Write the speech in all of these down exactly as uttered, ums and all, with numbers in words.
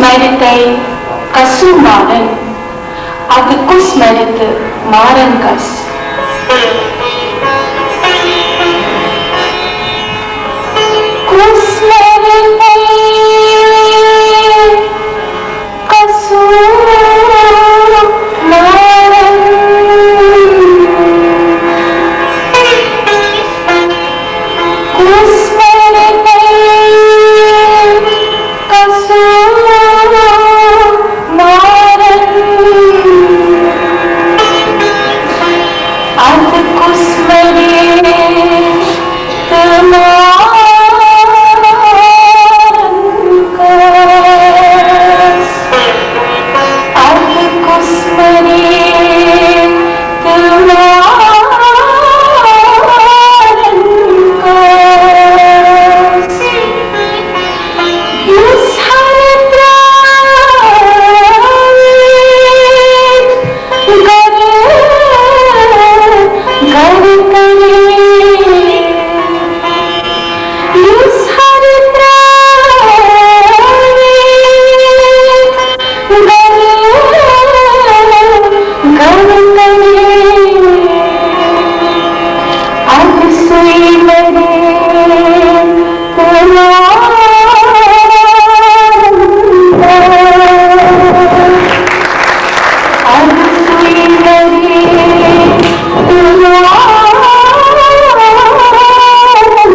مَرِ تَے کَسُو مارَن، اَدٕ کُس مَرِ تہٕ مارَن کَس؟ کُس مَرِ تَے کَسُو مارَن؟ کُس مَرِ تَے کَسُو مارَن؟ اَدٕ کُس مَرِ تہٕ مارَن کَس؟ اَدٕ کُس مَرِ تہٕ مارَن کَس؟ یُس ہَر ترٛاوِ گَرٕ، گَرٕ کَرِ۔ یُس ہَر ترٛاوِ گَرٕ، گَرٕ کَرِ، اَدٕ سُے مَرِ تہٕ مارَن کَس۔ اَدٕ سُے مَرِ تہٕ مارَن کَس۔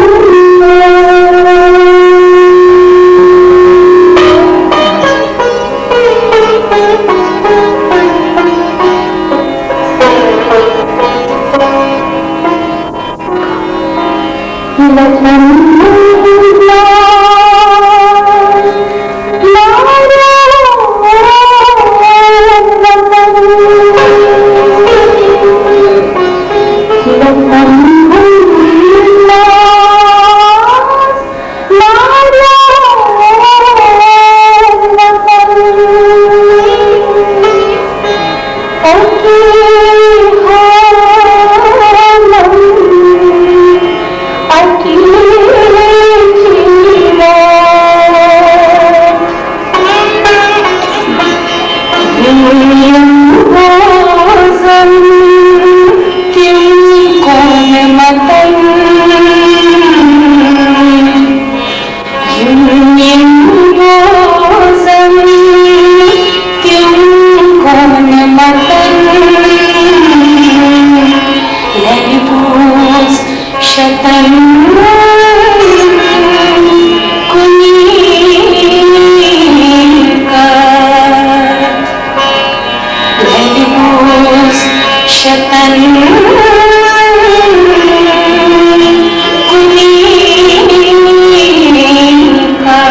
یِم، یِم بوزن تِم قومہِ متن، یِم، یِم بوزن تِم قومہِ متن، لَبہِ بوز شتن کُنی کتھ۔ لَبہِ بوز شتن کُنی کتھ۔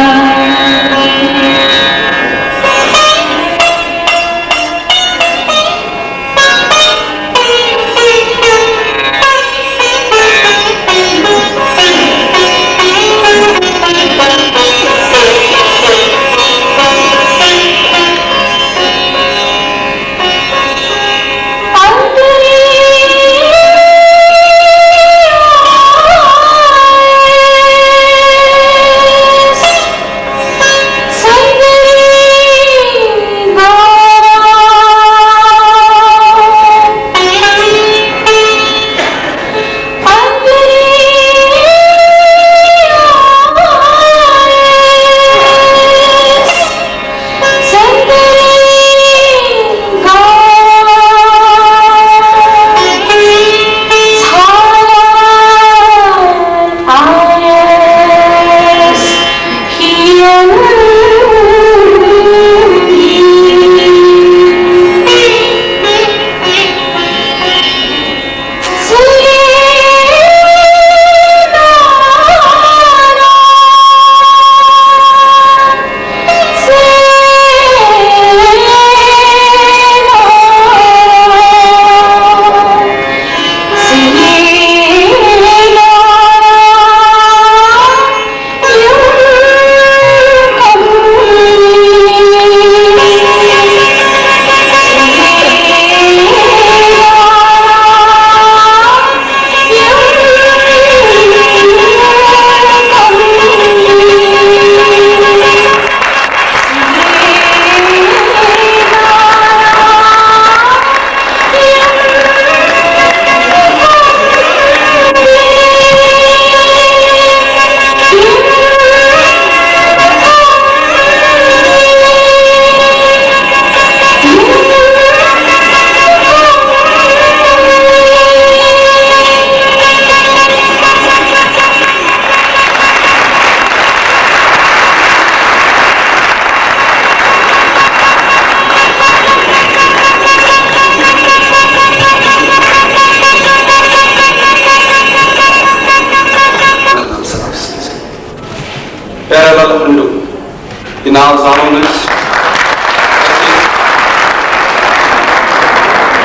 یہِ ناو زانو نہٕ أسۍ۔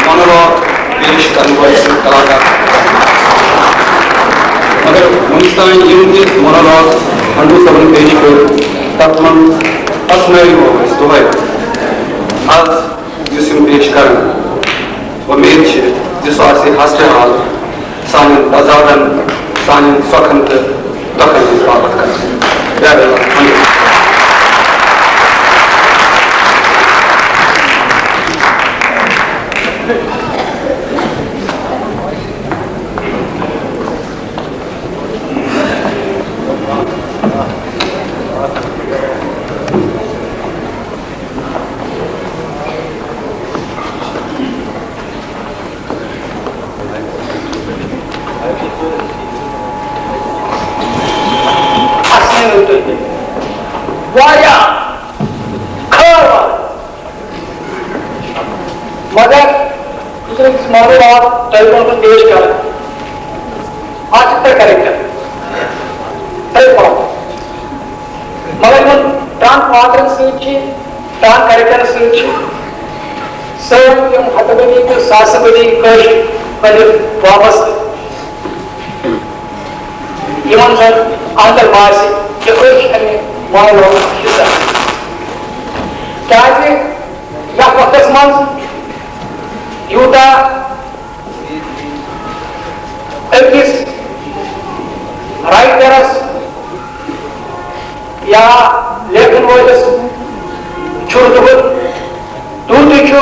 مونولاگ پیش کرن وٲلۍ سٕنٛدۍ کلاکار۔ مگر وُنیُک تام یِم تہِ مونولاگ ہنڈو صٲبن پیش کٔرۍ، تتھ منٛز اسنٲوۍ أسۍ دۄہے۔ آز یُس یِم پیش کرن، وۄمید چھِ زِ سُہ آسہِ ہستہٕ حال سانٮ۪ن تضادن، سانٮ۪ن سۄکھن تہٕ دۄکھن ہٕنٛز باپتھ کران۔ بیٛاکھ۔ اَسہِ نہٕ تُہۍ واریاہ خٲر، مگر یُس أسۍ مانو آو تۄہہِ برونٛہہ کُن پیش کران، اَتھ چھِ ترٛےٚ کریکٹر، ترٛےٚ پارٹ۔ مگر یِمن ترٛٮ۪ن پاترن سۭتۍ چھِ، ترٛٮ۪ن کریکٹرن سۭتۍ چھِ سٲنۍ یِم ہتہٕ بٔدی تہٕ ساسہٕ بٔدی کٲشِر پٔرِتھ وابستہٕ، یِمن زن اندر باسہِ کہِ أسۍ چھِ امہِ ماحولُک حصہٕ۔ کیازِ یتھ وقتس منٛز یوٗتاہ أکِس رائٹرس یا لیکھن وٲلِس چھُ رُتبہٕ، تیوٗتٕے چھُ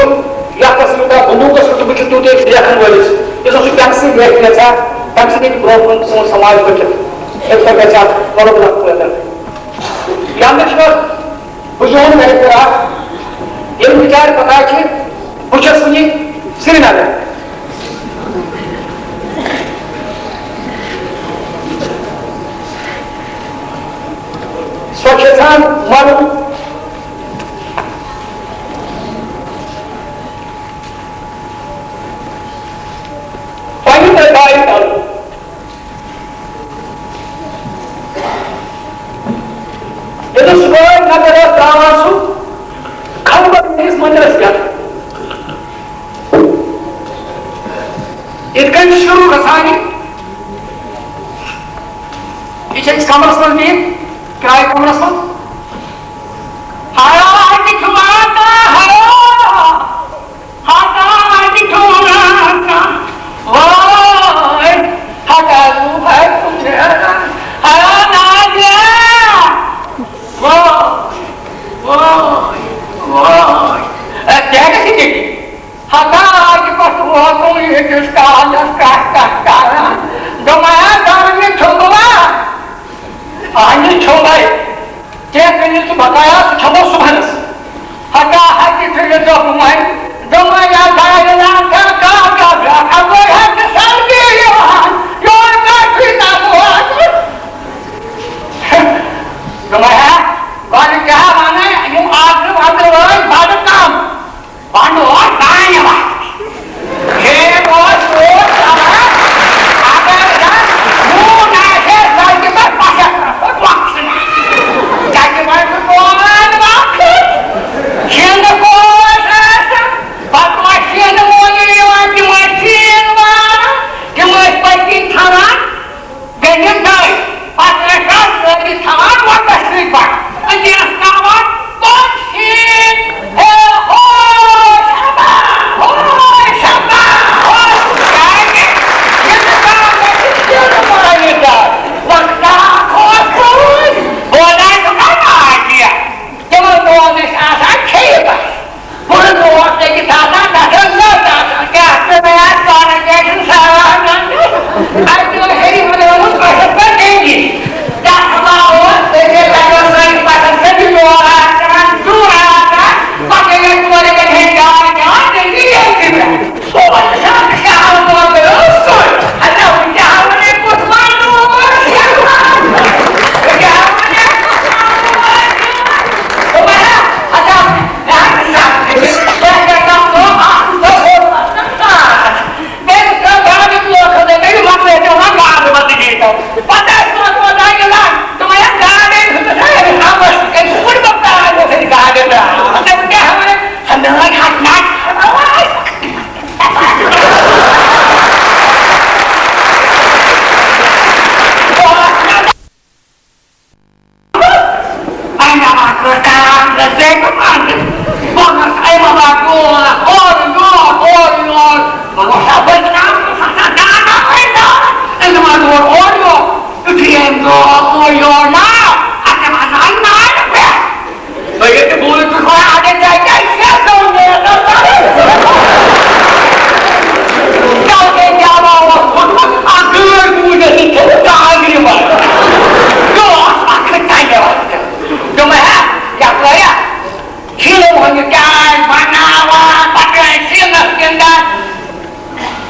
یَتھ یوٗتاہ بندوٗقَس رُتبہٕ چھُ، تیوٗتٕے چھُ لیکھن وٲلِس۔ یُس زَن سُہ تَمہِ سۭتۍ لیکھِ یَژھان، تَمہِ سۭتۍ ہیٚکہِ برونٛہہ کُن سون سماج پٔکِتھ۔ یِتھ پٲٹھۍ گژھِ اَتھ غلط لفظ پٲدٕ۔ یَنہٕ چھُ بہٕ چھُس وَنان، مےٚ کٔر اکھ، ییٚلہِ بِچارِ پَتہ چھِ، بہٕ چھَس وٕنہِ سرینگر۔ سۄ چھِ یَژھان مَرُن۔ پننہِ تۄہہِ پاے تَل۔ ییٚلہِ صُبحٲے نظر ٲس ترٛاوان سُہ کھمبر میٲنِس مٔنٛدرَس پٮ۪ٹھ۔ یِتھ کٔنۍ شروٗع گژھان یہِ، یہِ چھِ أسۍ کمرَس منٛز بِہِتھ، کِرایہِ کمرَس منٛز۔ ہایا، اَتہِ چھُ واتان، ہایا۔ ہتا اَتہِ چھُ واتان، وٲے، ہتا گوٚو ہر کُنہِ ہتا نازیا۔ وٲے، وٲے، وٲے۔ اے، کیٛاہ گژھِ ییٚتہِ؟ ہتا اَتہِ پٮ۪ٹھ ووتُن ییٚتِس کالس کَتھ کَتھ کران۔ دوٚپمَے، ہتا اَنہِ چھُنٛگلہ، اَنہِ چھُنٛگلے۔ کینٛہہ کٔرِو ژٕ بقایا، سُہ کھٮ۪مو صُبحنس۔ ہتا ہتی تھٲیِو دوٚپمَے، دوٚپمَے یا دارِ لانکا کا کا بیٛاکھ اَپٲرۍ حظ چھِ سردی یِوان، یور کَتھ چھُے نَتہٕ واتُن؟ دوٚپمَے ہا، گۄڈٕ کیٛاہ وَنَے، یِم آزرِ وازرِ وٲلۍ بَڑٕ کَم۔ بنڈ اوس دانہِ وَتھ۔ کھیت اوس سیوٚد ژَلان۔ اگر زَن نوٗن آسہِ ہے، سڑکہِ پٮ۪ٹھ پَشَس ترٛٹھ پھوٚت وۄتھُن۔ ژَکہِ پٮ۪ٹھ چھُ پٮ۪وان وۄتھُن۔ شِنہٕ پوش آسان، پَتہٕ اوس شِن زینب اَنٕنۍ۔ بہٕ اوسُس اَمہِ علاقہٕ یور، اورٕ یور، اورٕ یور۔ بہٕ اوسُس اَپٲرۍ ترٛاوان، بہٕ اوسُس آسان دانہٕ اَپٲرۍ ترٛاوان۔ أمۍ دوٚپ، اَدٕ اورٕ، اورٕ یور۔ یُتھُے أمۍ دوٚپ، اورٕ یور ناو، اَتھ چھِ وَنان نارٕ پٮ۪ٹھ۔ تُہۍ ییٚتہِ بوٗزِو، تُہۍ چھِو اَتٮ۪ن جایہِ کیٛازِ چھِ اَتھ دۄن مِنٹَن کَران؟ تَلہٕ گٔے جاوا اوس ووٚنمُت، اَکھ گٲڑۍ بوٗزِتھ یہِ چھُنہٕ کانٛہہ اَگرِ منٛز۔ یہِ اوس اَکھ ژَلہِ وَتہِ۔ دوٚپمَے، ہا، یَپٲرۍ ہا، چھِنہٕ وۄنۍ کیٛاہ بَناوان، پَتہٕ ٲسۍ سِنَس گِنٛدان۔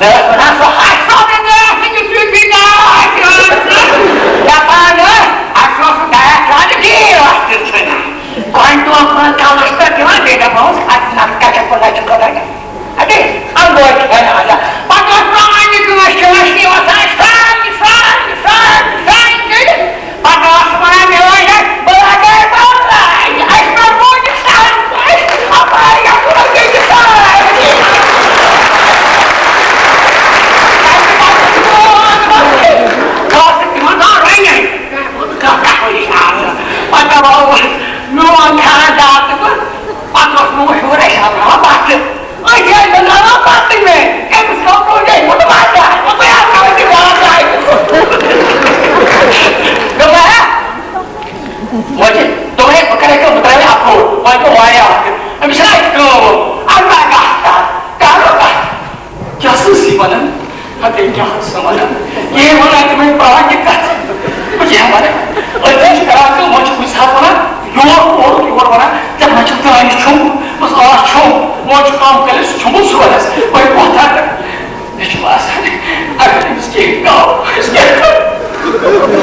مےٚ ٲس وَنان، سُہ ہَسہِ سا مےٚ مےٚ آسہِ نہٕ تیُتھ بِچار۔ دَپان ٲس، اَسہِ اوس نہٕ گَرَس ترٛاونہٕ ٹی وی وَس تہِ ژھٕنان۔ کۄنٛڈِ ٹوکھ منٛز کَلَس پٮ۪ٹھ دِوان، بیٚیہِ دَپان اوس، اَدٕ نَتہٕ کَتہِ چھَکھ پَتہٕ، اَتہِ چھُ خۄداے۔ اَدٕ اَنگوٹہِ کَرِ آزا۔ پَتہٕ اوس پرٛانہِ کٲنٛسہِ کٲنٛسہِ نِوان سُہ آسہِ سارنٕے، سارنٕے، سارنٕے، سارنٕے کٔرِتھ۔ پَتہٕ اوس وَنان، مےٚ وَنہِ، بہٕ لَگے بَلاے، اَسہِ ما روزِ سَہَل، اَسہِ اَپٲرۍ گژھو أسۍ سارنٕے۔ تَمہِ پَتہٕ چھُ میون وَقت۔ بہٕ اوسُس تِمَن دۄہَن رَنٛگَے۔ پَتہٕ آو میون خانٛدار تہٕ بہٕ، پَتہٕ اوس مےٚ مشہوٗر اَسہِ ہاوناوان بَتہٕ۔ أسۍ ٲسۍ بَناوان پَتہٕ مےٚ۔ أمِس کوٚر نہٕ یہِ ووٚن واریاہ، وۄنۍ بہٕ ہٮ۪کہٕ نہٕ وۄنۍ یہِ واریاہ۔ دوٚپمَے، ہا؟ وۄنۍ دوٚپمَے، بہٕ کَرٕ کٲم، بہٕ ترٛاوٕ یہِ اَپلوڈ۔ وۄنۍ گوٚو واریاہ وقت۔ أمِس چھِنہ اَتہِ کٲم۔ اَدٕ وۄنۍ گژھ تَتھ، کَرو کَتھ۔ کیٛاہ چھُس یہِ وَنان؟ ہَتَے کیٛاہ چھُس وَنان؟ یہِ وَنان تِمَے پرٛانہِ کَتھٕ۔ بہٕ کیٛاہ وَنہٕ؟ أتۍ چھِ کَران کٲم، وۄنۍ چھُ کُنہِ ساتہٕ وَنان، یور اورُک یور وَنان، ژےٚ ما چھُکھ ترٛامہِ چھوٚمب؟ بس آ چھوٚمب۔ وۄنۍ چھُ کَم کٔرِتھ سُہ چھوٚمبُل صُبحَس۔ وۄنۍ وۄتھان تہٕ مےٚ چھُ باسان، اگر أمِس کینٛہہ گاو آسہِ، کیٛاہ کَرٕ؟